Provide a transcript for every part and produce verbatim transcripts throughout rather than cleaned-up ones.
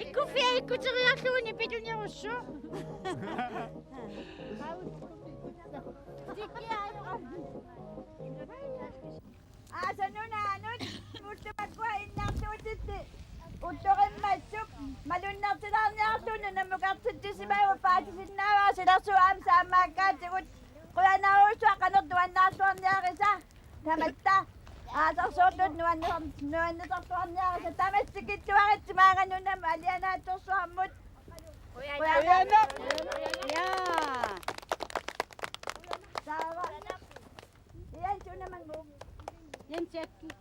Ikkuffiat ikkuteriarlugit nipitunerussuugut. Aasa nunaannut ullut makkua innartuutitit ullorimmassuk malunnartilaarniarlugu nunammukartitsisimavugut, paasisinnaavara silarsuarmi saammaakkaatigut. Qujanarujussuaq qanoq nuannaarluarniarisa. Tamatta aasarsuartut nuanner-, nuannisartuarniarisa. Tamassi tikilluaritsi maanga nunamut alianaatsorsuarmut. Qujanaq. Qujanaq. Jaa. Taava. Ian tunamanngu. Jens Jackie.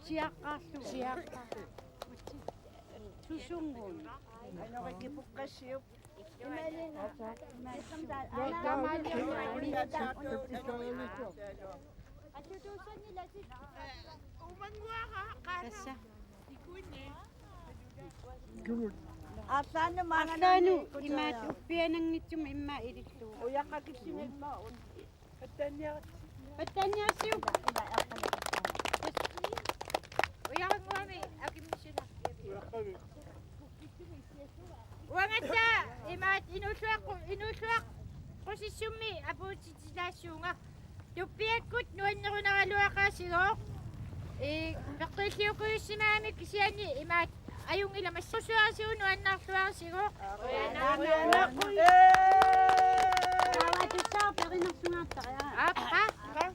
Siaqqaarlu. Siaqqaarlu. Susungun. Anoraki pukkassiuk. Tassa. Arlaannut maanganani. Arlaannut imaat uppiananngitsumik immaqa ilillugu. Ujaqqakissimimma un. Pattaaniarsiuk. Pattaaniarsiuk. Ujaqqami akimmisuna. Uangattaaq imaat inuulluaqqu-, inuulluaqqusissummi apuutitilaassuunga. Tuppiakkut nuannerunaraluaqaasigooq. Ee, peqqiilliukujussimagami kisianni imaat ajunngilaq, massakkut suaarisigut nuannaarluarisigut. Aappa. Aappa. Aappa.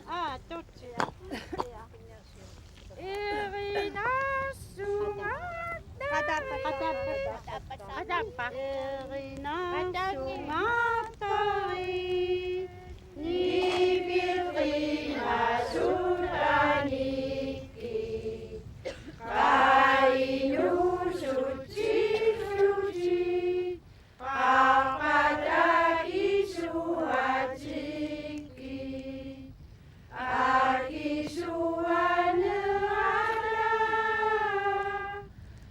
Aa, tutsi. Erinaassumaartari. Qatappa. Qatappa. Qatappa. Erinaassumaartari. Nipiqinasutanikkit. Qainuusutsilutit. Qarpataq akisuatikkit, akisuanerata,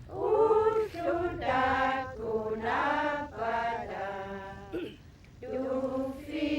ullut takkunappata, tuffi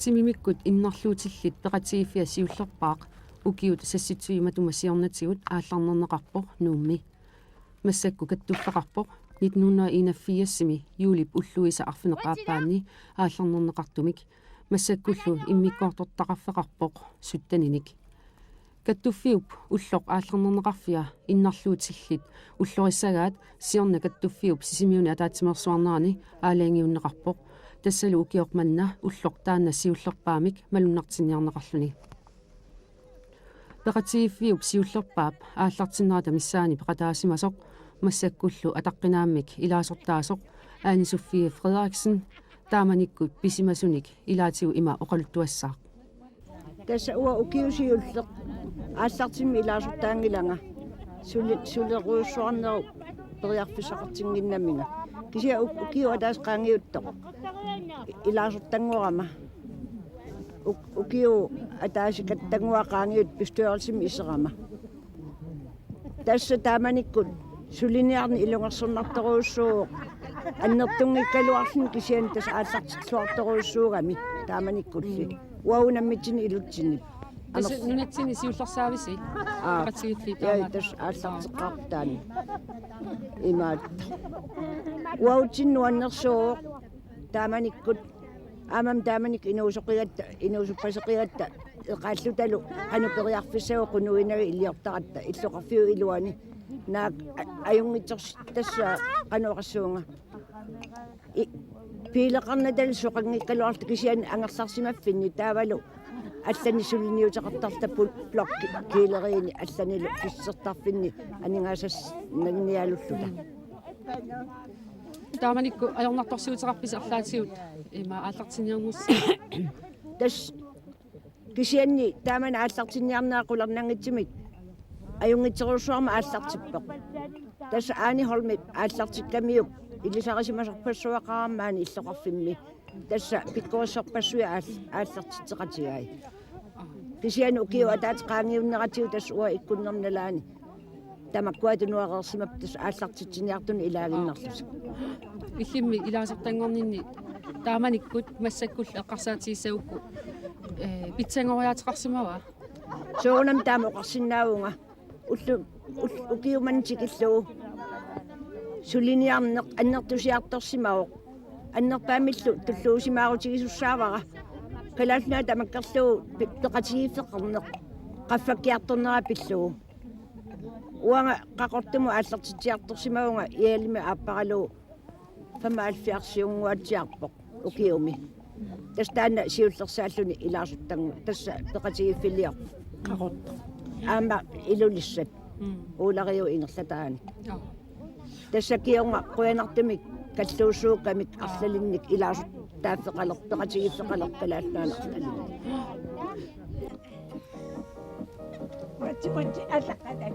Timimikkut innarluutillit peqatigiiffia siullerpaaq ukiut seksogtyve matuma siornatigut aallarnerneqarpoq Nuummi. Massakkut kattuffeqarpoq nitten hundrede og enogfirsimi juulip ulluisa arfineq-aappaanni aallarnerneqartumik. Massakkullu immikkoortortaqarfeqarpoq sytteninik. Kattuffiup ulloq aallarnerneqarfia innarluutillit ullorissagaat siorna Kattuffiup Sisimiuni ataatsimeersuarnerani aalajangiunneqarpoq. Tassalu ukioq manna ulloq taanna siullerpaamik malunnartinniarneqarluni. Peqatigiiffiup siullerpaap aallartinnerata missaani peqataasimasoq massakkullu ataqqinaammik ilaasortaasoq Ane Sofie Frederiksen taamanikkut pisimasunik ilaatigut ima oqaluttuassaaq. Tassa uanga ukiut siulleq aallartimmik ilaasortaanngilanga suli-, sulerujussuarnerup periarfissaqartinnginnaminga. Kisianni u-, ukiup ataaseq qaangiuttoq ilaasortanngorama. U-, ukiup ataaseq kattannguaq qaangiuttoq bestyrelsimi iserama. Tassa taamanikkut suliniarneq ilungersunartorujussuuvoq. Annertunngikkaluarluni kisianni tassa aallartilluartorujussuugami taamanikkulli. Uagut nammitsinnut ilutsinni. Tassa nunatsinni siullersaavisi? Aa. Peqatigiiffiit. Jaa, taamaat. Tassa aallarteqqaartaani. Imaattoq. Uagutsinnut nuannersuuvoq taamanikkut. Aammami taamanikkut inuusoqigatta, inuusuppaseqigatta eqaallutalu qanoq periarfissagut qunuginagit iliortaratta illoqarfiup iluani. Naak a-, ajunngitsorsi-, tassa qanoq oqassuunga. I-, biileqarnatalu soqanngikkaluarluta kisianni angerlarsimaffinni taavalu allanik suliniuteqartarluta bl-, blokkileriini allanilu fissertarfinni aningaasas-, nannialulluta. Taamanikkut ajornartorsiuteqarpisi arlaatigut ima aallartinniarnersi? Tassa kisianni taamani aallartinniarnera qularnanngitsumik ajunngitsorujussuarmik aallartippoq. Tassa Ane Holmip aallartikkamiuk ilisarisimasarpassuaqarami maani illoqarfimmi. Tassa pikkorissorpassuit aal-, aallartitseqatigai. Kisianni ukiup ataatsip qaangiunneratigut tassa uanga ikkunnermi nalaani. Tamakkua tunuareersimapput tassa aallartitsiniartunut ilaaginnarlutik. Illimmi ilaasortanngorninni taamanikkut massakkullu eqqarsaatigissagukku, ee, pitsanngoriaateqarsimavaa? Soorunami taama oqarsinnaavunga. Ullu-, ul-, ukiut manna tikillugu suliniarneq annertusiartorsimavoq. Annerpaammillu tulluusimaarutigisussaavara. Kalaallit Nunaat tamakkerlugu pi-, peqatigiiffeqarneq qaffakkiartornera pillugu. Uanga Qaqortumut aallartitsiartorsimavunga Igalimi aapparalugu femoghalvfjerdsiunnguatsiarpoq ukiumi. Tassa taanna siullersaalluni ilaasortanngu-, tassa peqatigiiffiliorpoq. Qaqortoq. Aamma Ilulissat. Mm. Uulariup ingerlataani. Joo. Tassa kingorna qujanartumik kalluussuukkamik arlalinnik ilaasortaaffeqalerpoq, peqatigiiffeqalerpoq Kalaallit Nunaanni arlalinnik. Matsi, matsi, alla, alla.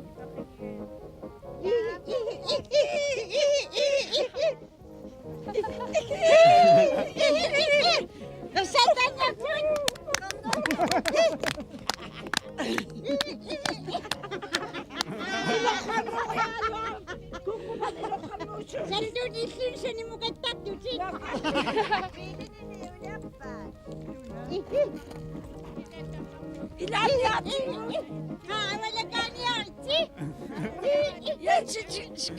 Salluunniilluunniit sanimukattartutit. Ilaaliaati. Qaavalakaaniarti. Ja, si, si, si.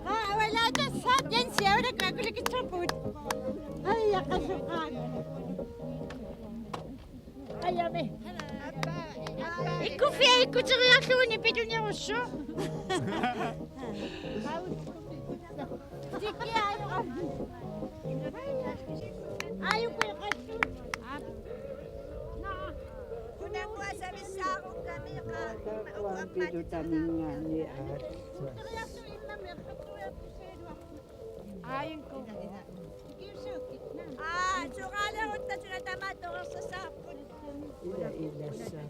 Qaavalaata saat Jensi aula kakulikitsaput. Ai, yaqasuqaat. Ajami. Ikkuffia ikkuteriarluguni pitunerussu. Tikki ajo. Ajo kuiqattu. Kuna kuasavissaarukkami qa. Uampilu tamingaani aatsa. Aa, sugaaleruttatina tamaat torersassaarput. Ila, ilassa.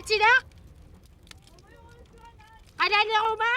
Tila. Qalaleruma.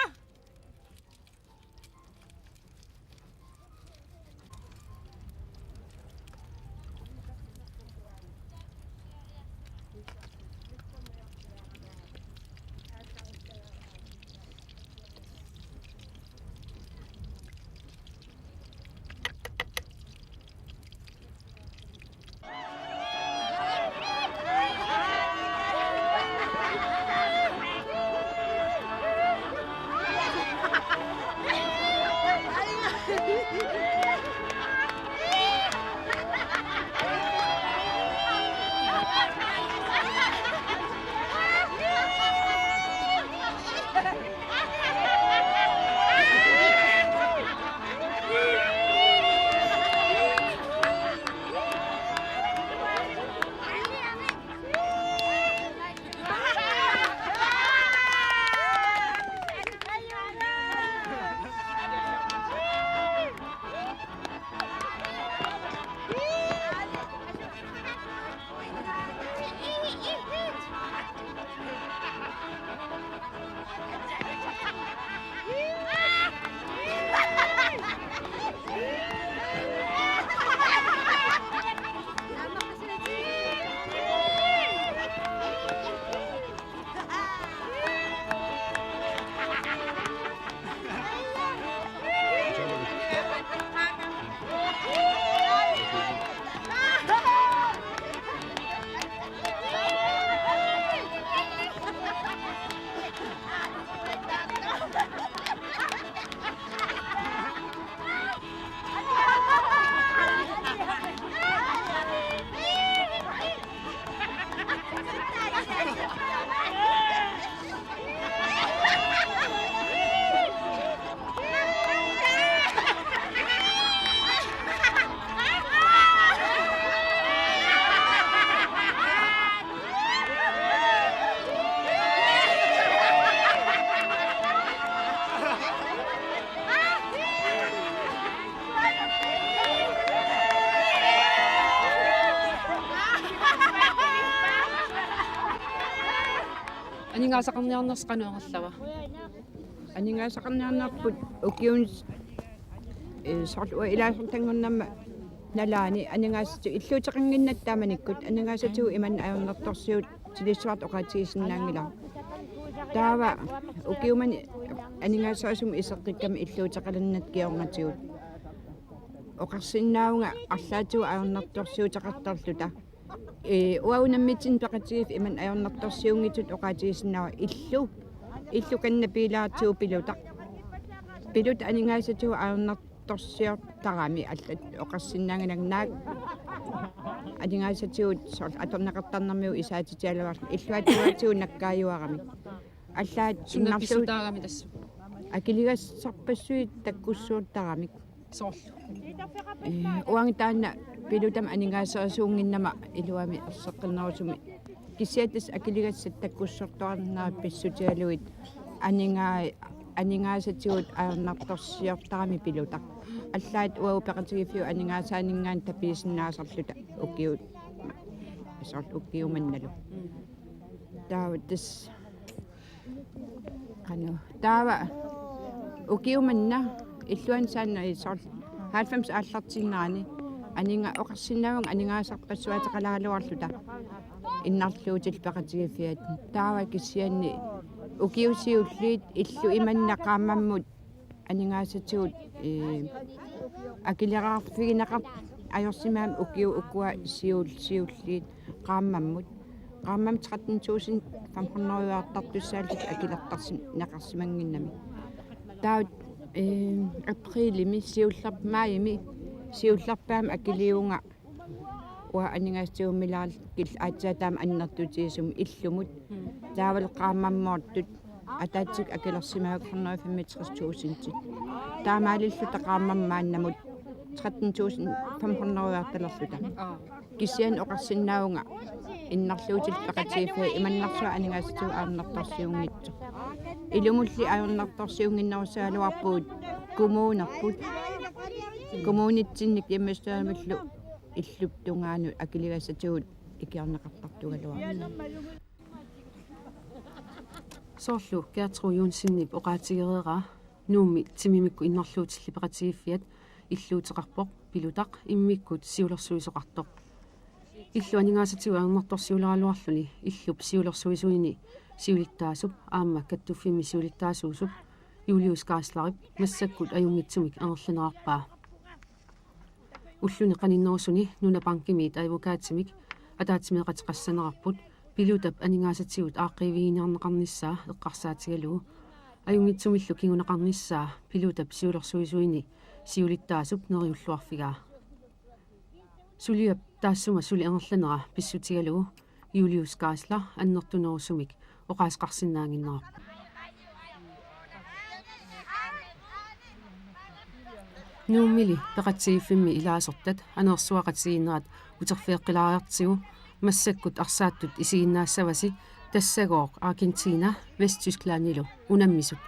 Aningaasaqarniarnersi qanoq ingerlava? Aningaasaqarniarnerput ukiun, eh, soorlu uanga ilaasortanngornerma nalaani aningaasatigut illuuteqannginnatta taamanikkut aningaasatigut imannak ajornartorsiutilissuartut oqaatigisinnaanngilara. Taava ukiumani aningaaserisassat iseqqikkami illuuteqalernatik kingornatigut. Oqarsinnaavunga arlaatigut ajornartorsiuteqartarluta. Ee, uagut nammineq peqatigiiffiit imannak ajornartorsiunngitsut oqaatigisinnaavara illu. Illu kanna piilaartigu Pilutaq. Pilutaq aningaasatigut ajornartorsiortarami allat oqarsinnaanngilanga naak aningaasatigut soorlu atorneqartarnermigut isaatitigaluarluni illuatungaatigut nakkaajuarami. Allaat suna innarluut pissutaagami tassa. Akiligassarpassuit takkussuortaramik. Soorlu. Ee, uanga taanna Pilutami aningaaserisuunnginnama iluamik erseqqinnerusumik. Kisianni tassa akiligassat takkussuortuarnerat pissutigalugit aningaa-, aningaasatigut ajornartorsiortarami Pilutaq. Allaat uagut peqatigiiffiup aningaasaaninngaanniit tapiisinnaasarluta ukiut. Soorlu ukiumannalu. Taava tassa Qanoq. Taava ukiumanna illuanni saanna soorlu halvfems aallartinnerani aninga-, oqarsinnaavunga aningaasarpassuaataqalaaraluarluta innarluutillu peqatigiiffiat. Taava kisianni ukiut siulliit illu imanna qaammammut aningaasatigut, ee, akileraarfigineqartut ajorsimammat ukiut ukua siul-, siulliit qaammammut. Qaammammut tretten tusind fem hundrede-artartussaallutik akilertarsineqarsimannginnamik. Taava, ee, aprilimi siullerp-, maajimi siullerpaamik akiliivunga uanga aningaasatigut milaarlunga aatsaat taama annertutigisumik illumut. Mm. Taavalu qaammammoortut ataatsikkut akilersimavakka hundrede femogtres tusindit. Taamaalilluta qaammammut maannamut tretten tusind fem hundrede-artalerluta. Aa. Kisianni oqarsinnaavunga innarluutillu peqatigiiffiat imannarsuaq aningaasatigut ajornartorsiunngitsoq. Ilumulli ajornartorsiunnginnerussagaluarpugut kommunerput. Kommunitsinnik hjemmestyremillu illup tungaanut akiligassatigut ikiorneqartartugaluarput. Soorlu Gertrud Johnsenip oqaatigereeraa Nuummi timimikkut innarluutillit peqatigiiffiat illuuteqarpoq Pilutaq immikkut siulersuisoqartoq. Illup aningaasatigut ajornartorsiuleraluarluni illup siulersuisuini siulittaasup aamma kattuffimmi siulittaasuusup Julius Geislerip massakkut ajunngitsumik amerlanerarpaa. Ulluni qaninnerusuni Nunabankimiit advokatimik ataatsimeeqateqassanerarput Pilutap aningaasatigut aaqqiiviginiarneqarnissaa eqqarsaatigalugu ajunngitsumillu kinguneqarnissaa Pilutap siulersuisuini siulittaasup neriulluarfigaa. Suliap taassuma suli amerlanera pissutigalugu Julius Geisler annertunerusumik oqaaseqarsinnaannginnerarpoq. Nuummili peqatigiiffimmi ilaasortat aneersuaqatigiinnerat uterfigeqqilaariartigu massakkut arsaattut isiginnaassavasi tassagooq Argentina Vesttysklandilu unammisut.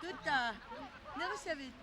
Tutta, nerissavit?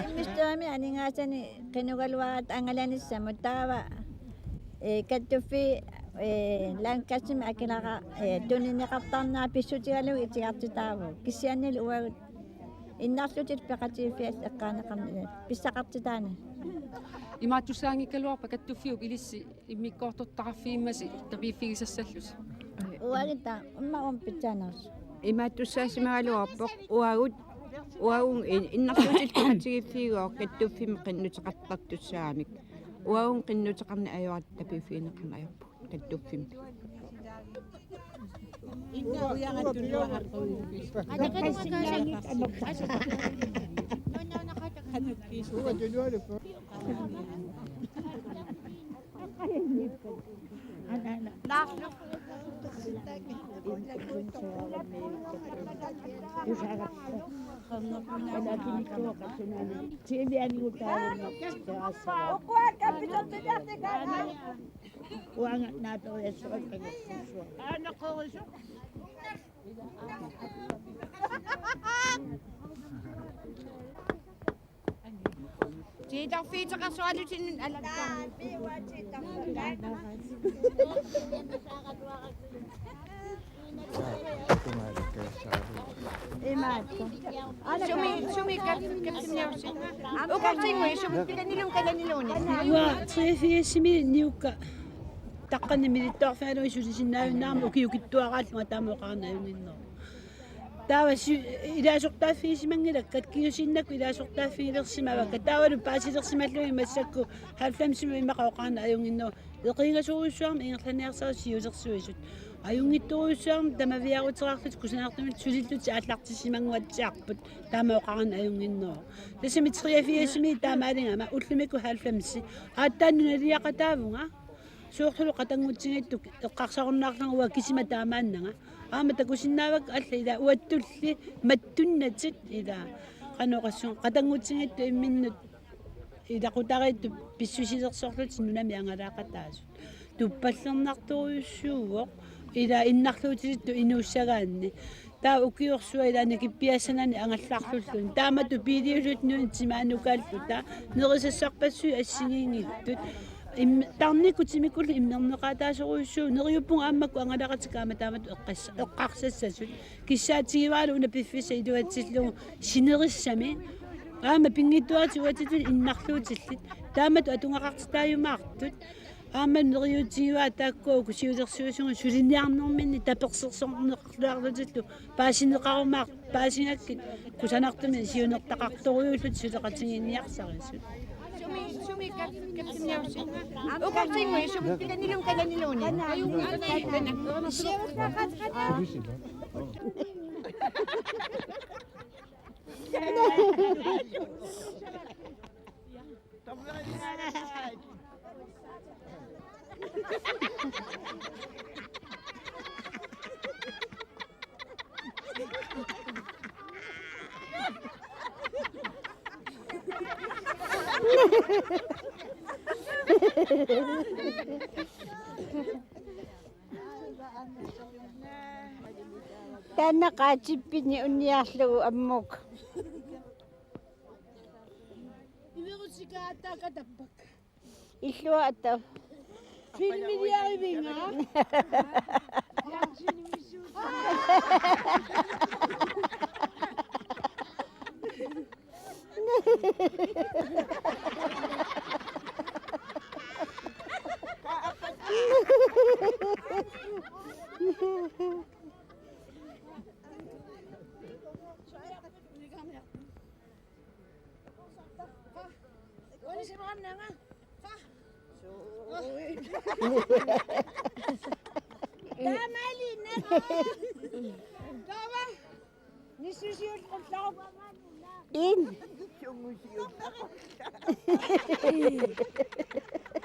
Immistaami aningaasanik qinnugaluaratta angalanissamut taava, ee, kattuffiit, ee, landkassimik akileraq, ee, tunineqartarnerat pissutigalugu itigartitaavoq. Kisiannili uagut innarluutit peqatigiiffiat eqqaaneqarn-, ee, pissaqartitaani. Imaattussaanngikkaluarpat kattuffiup ilissi immikkoortortaqarfigimmasi tapiiffigisassallusi. Uaguttaaq, immaqa uuma pitsaanersoq. Imaattussaasimagaluarpoq uagut, uagut in-, innarluutillu peqatigiiffigaat kattuffimmik qinnuteqartartussaamik. Uagut qinnuteqarneq ajoratta tapiiffigineqarneq ajorpugut kattuffimmik. Tiitarfiuteqarsualutit alakkaa. Imaattoq. Sumi, sumi kat-, katsiniarsi. Ukortinngui, sumi pikanilun kananiluunniit. Uanga treogfirsimi niukka taqqani milittorfialu isulisinnaajunnaarmat ukiukittuaraallunga taama oqarneq ajunnginneruvoq. Taava si-, ilaasortaaffigisimanngilakkit, kingusinnerusukkut ilaasortaaffigilersimavakka. Taavalu paasilersimallugit massakkut halvfemsimut immaqa oqarneq ajunnginneruvoq. Eqiingasorujussuarmik ingerlanniarsarissut siulersuisut. Ajunngitsorujussuarmik tamaviaaruteqarlutik kusanartumillu sulillutik aallartissimannguatsiarput. Taama oqarneq ajunnginneruvoq. Tassami treogfirsimi taamaalingama ullumikkut halvfemsi. Aatsaat nunaliaqataavunga. Soorlu qatanngutigiittut eqqarsarunnaarlunga uanga kisima taamaannanga. Aamma takusinnaavakka alla ila uattulli mattunnatik ila qanoq oqassuunga qatanngutigiittut imminnut ilaqutariittut pissusilersorlutik nunami angalaaqataasut. Tuppallernartorujussuuvoq ila innarluutilittut inuussagaanni. Taava ukiorsuaq ila nikippiassanani angallarlulluni. Taamatut biiliullutik nunatta timaanukaalluta. Nerisassarpassuit assigiinngitsut. Im-, tarnikkut timikkullu immerneqaataasorujussuuvoq. Neriuppunga aamma makku angalaqatikka aamma taamatut eqqas-, eqqarsassasut. Kissaatigivalu una piffissaq iluatsillugu sinerissami. Aamma pinngitsuartik uatsitut innarluutillit. Taamatut atugaqartitaajumaartut. Aamma neriuutigivaat taakku uku siulersuisugut suliniarnerminni tapersersorneqarluarlutillu paasineqarumaar-, paasigakkit kusanartumik siunertaqartorujuullutik suleqatigiinniarsarisut. Sumi, sumi kat-, katsiniarsi. Ukortinngui, sumi pikanilun kananiluunniit. Taanna qaatippinni unniarlugu ammuk. Imerusikaataakatappak. Illuatta. Filmiliarivinga. In.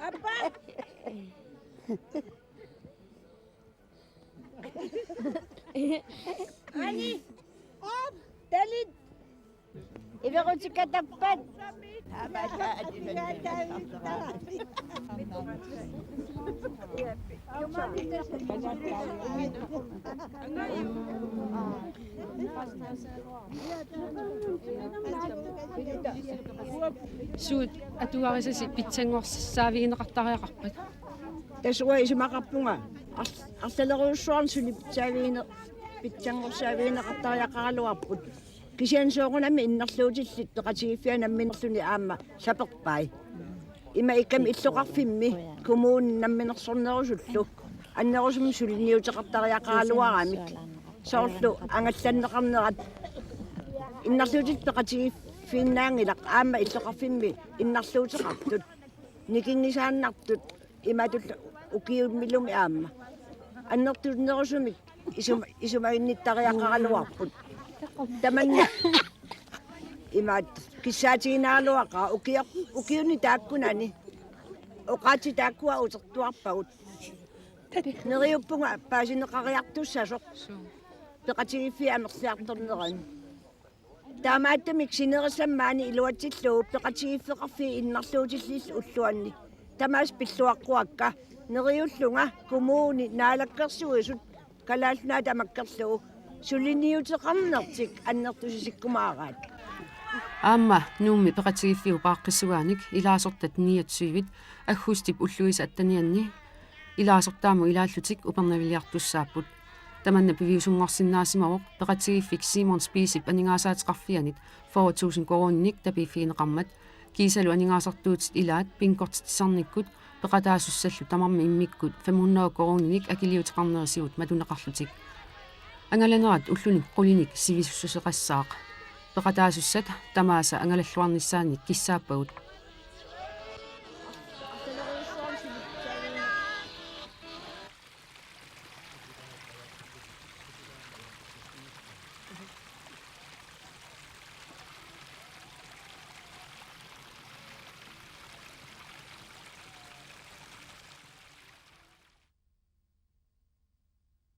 Apa? Ani. Op. Talit. Iverutikatappat. Suut atugarisasi pitsanngorsaavigineqartariaqarpat? Tassa uanga isumaqarpunga ar-, arlalerujussuarni suli pitsaavigine-, pitsanngorsaavigineqartariaqaraluarput. Kisianni soorunami innarluutillit peqatigiiffiat namminerluni aamma saperpai. Ima ikkami illoqarfimmi kommuni namminersornerusullu annerusumik suliniuteqartariaqaraluaramik. Soorlu angallanneqarnerat innarluutillit peqatigiiffiinnaanngilaq aamma illoqarfimmi innarluuteqartut. Nikinngisaannartut imatut ukiummilumi aamma. Annertunerusumik isum-, isumaginnittariaqaraluarput. Tamanna imaat kissaatiginaraluaqaaq ukio-, ukiuni taakkunani. Oqaatsit taakkua utertuarpagut. Neriuppunga paasineqariartussasoq peqatigiiffiit amerliartornerani. Taamaattumik sinerissami maani iluatsillugu peqatigiiffeqarfiit innarluutillillu ulluanni. Tamaasa pilluaqquakka neriullunga kommuni Naalakkersuisut Kalaallit Nunaat tamakkerlugu suliniuteqarnertik annertusisikkumaaraat. Aamma Nuummi peqatigiiffiup aaqqissugaanik ilaasortat niogtyvit aggustip ulluisa attenianni ilaasortaamut ilaallutik upernaviliartussaapput. Tamanna piviusunngorsinnaasimavoq peqatigiiffik Simon Spiesip aningaasaateqarfianit fyrre tusind koruuninik tapiiffigineqarmat, kiisalu aningaasartuutit ilaat bingortitsisarnikkut peqataasussallu tamarmik immikkut fem hundrede koruuninik akiliuteqarnerisigut matuneqarlutik. Angalanerat ullunik qulinik sivisussuseqassaaq. Peqataasussat tamaasa angalalluarnissaannik kissaappagut.